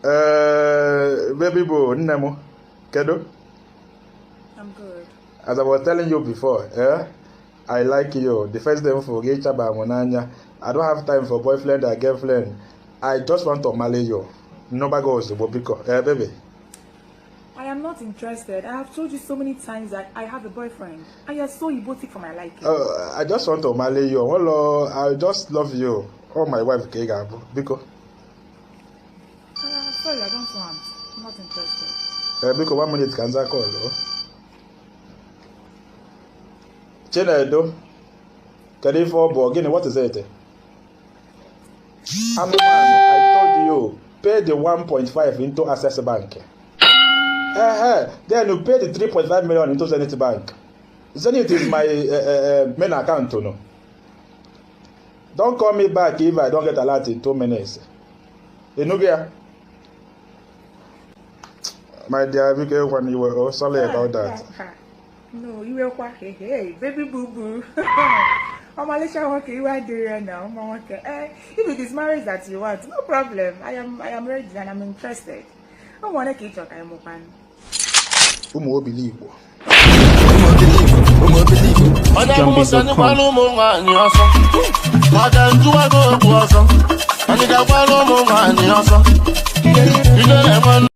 Baby boo, nne m, kedu? I'm good. As I was telling you before, eh, I like you. The first day for gị chaba m n'anya. I don't have time for boyfriend or girlfriend. I just want to marry you. Nnụba gị ozugbo, biko. Eh, baby. I am not interested. I have told you so many times that I have a boyfriend. And you're so egotic for my liking. I just want to marry you. Well, I just love you. Oh, my wife ka ị ga-abụ. Biko. Sorry, I don't want. I'm not interested. Eh, biko, one minute ka nza call. Oh. Chinedu, kedu ife ọ bụ? Gịnị, what is it? Anụmanụ, I told you, pay the 1.5 into Access Bank. Eh, then you pay the 3.5 million into Zenith Bank. Zenith is my main account, no. Don't call me back if I don't get alert in 2 minutes. Ịnụgo ya? My dear, biko ekwana iwe. Oh, sorry about that. No, iwe kwa. Hey, hey, baby boo boo. Ọmalịcha nwoke, iwe adịrị ya na ụmụ nwoke. Eh, if it is marriage that you want, no problem. I am ready and I'm interested. Ụmụ ole ka ị chọrọ ka anyị mụkwanụ? Ụmụ obili Igbo. Onye amụma, anyị gbara ụmụ nwaanyị ọsọ maka njụwago okwu ọsọ. Anyị ga-agbara ụmụ nwaanyị ọsọ ijere nwanne.